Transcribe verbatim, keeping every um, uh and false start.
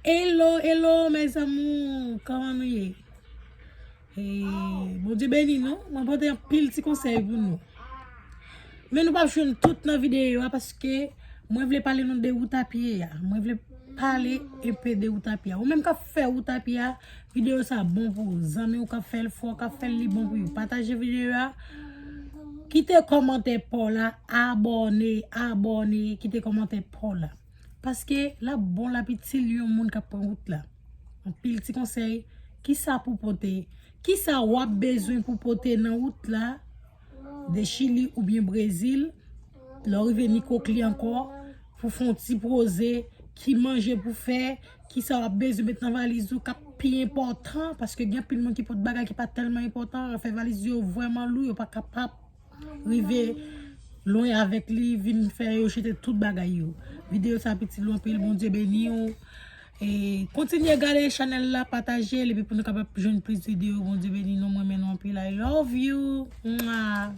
Hello, hello, mes amours, kòman nou ye? Hey, Bondye beni nou. Mwen pote anpil ti konsèy pou nou. Men nou p ap jwenn tout nan videyo a paske mwen vle pale nou de wout a pye a. Mwen vle pale enpe de wout a pye a. Ou menm k ap fè wout a pye a, videyo sa bon pou ou. Zanmi w k ap fè l, frè w k ap fè l, li bon pou ou. Pataje videyo a. Kite kòmantè pa w la, abòne, abòne, kite kòmantè pa w la. Paske l ap bon, l ap itil yon moun k ap pran wout la. Anpil ti konsèy. Kisa pou pote? Kisa w ap bezwen pou pote nan wout la? De Chili oubyen Brezil, lè w rive Nikokli ankò, pou fè yon ti poze, ki manje pou fè, kisa w ap bezwen met nan valiz ou k ap pi enpòtan, paske gen anpil moun ki pot bagay ki pa tèlman enpòtan, fè valiz yo vrèman lou, yo pa kapab rive lwen avèk li, vin fè yo jete tout bagay yo. Videyo sa ap itil ou anpil, Bondye beni w. E kontinye gade chanèl la, pataje l, epi pou nou kapab jwenn plis videyo, Bondye beni nou, mwen renmen nou anpil, I love you. Mwa.